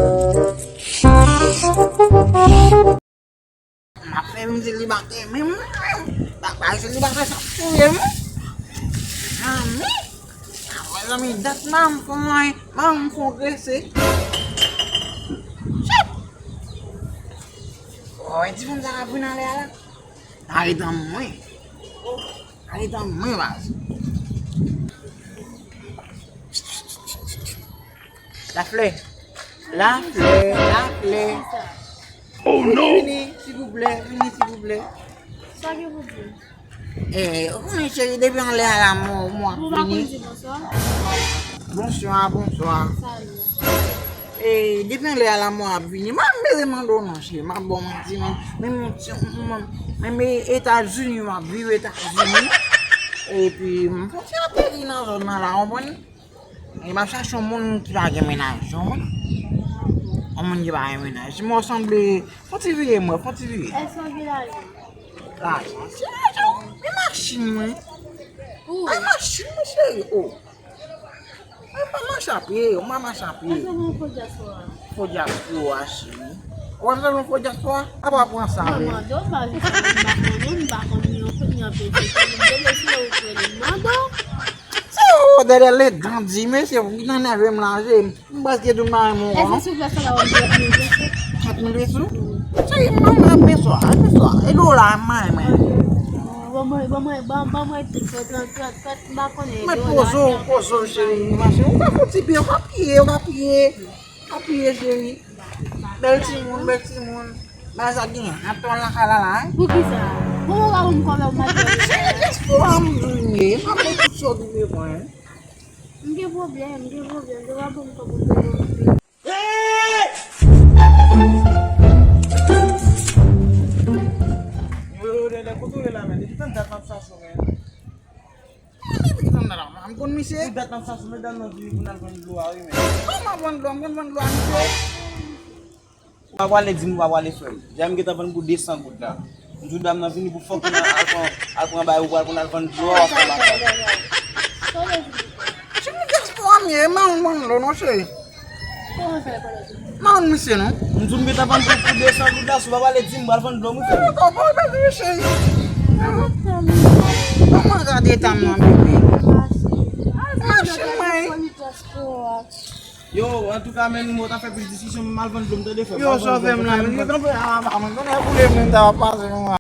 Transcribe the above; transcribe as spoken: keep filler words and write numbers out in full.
M ap fè vin selibatè menm. Bagay selibatè sa touye m. Zanmi. Apre zanmi, dat m a m fon mwen, m a m fon grese. Chèt! Woy, ti fanm sa ap vin anlè a la. Arete anmwe. Arete anmwe, baz. Laflè. Laflè, laflè. Oh non! Vini, silvouplè, vini, silvouplè. Sa gen pou di? Eh, ou konnen, cheri, depi anlè a la, mwen, mwen ap vini. Ou pa konn di bonswa? Bonswa, bonswa. Salut. Eh, depi anlè a la, mwen ap vini. M ap bezwen mande w non, cheri. M ap ba w manti, men, men, men, men, men, men Etazini, m ap viv Etazini. Epi, m fè ti ateri nan zòn nan la, w konprann? E m ap chache yon moun ki pa gen mennaj, w konprann? Yon moun ki pa gen mennaj. Si mwen sanble, fon ti vire mwen, fon ti vire. Èske w gen lajan? Lajan? Se lajan, men machin mwen. Ou? Ay, machin mwen, cheri, o. Ay, pa mache a pye, ou pa mache a pye. Èske w gen fo dyaspora? Fo dyaspora, cheri. Ou pa bezwen yon fo dyaspora? Apa pran sa, wi. Mwen mande w, m pa jis, m pa konnen, m pa konn ni yon, ni yon pye, m te vle si ou kwè li, m mande w. Se ou, dèdè ledan di, mesye, ou nan nève m la, je, m prèske tou mare m ankò, non. Èske sou plas la, w ap mete kat mil peso? Kat mil peso? Cheri, m ap mete swa, mete swa. E dola, m mare, mwen. Ban mwen, ban mwen, ban, ban mwen trant, trant, trant, trant, m pa konnen. Mwen poze w, poze w, cheri, mache. Ou ka fouti pye, ou ka piye, ou ka piye. Apiye, cheri. Bèl timoun, bèl timoun. Bagay sa gen. N ap tann lakay la, la, wi. Poukisa? Bon, ou pa konn kòman w mache. Cheri, dyaspora m vin ye. M ap fè tout sa w vin ye, mwen. M gen pwoblèm, m gen pwoblèm. Ou pa konn kòman w vin ye. Yo, yo, Dèdè, kote w ye la, men? Depi tann dat m ap chache w, men. Mwen, depi tann dat la, m konn misye. Pou dat m ap chache w, medam nan vini pou n al vann dlo a, wi, men. Kòman vann dlo? M konn vann dlo a, misye. Ou pa pwale di m, ou pa pwale fè m. Jay m gentan vann pou de san goud la. M di w dam nan vini pou fòk nou al pran, al pran bay ou pral pou n al vann dlo a, w ap fè m atò. Cheri, dyaspora m ye, m pa konn vann dlo non, cheri. M pa konn misye non. M di w m gentan vann pou, pou de san goud la, si w pa pwale di m, m pral vann dlo m, wi, frè m. Kòman w pèdi, cheri? Kòman gade eta m nan, bebe? Machin mwen. Yo, antouka, men nou mò ta fè plis diskisyon, m al vann dlo m, tande, frè m. Yo, sòvè m la, men tanpri, a, a, mwen konnen pou le moun ta pase, mwen.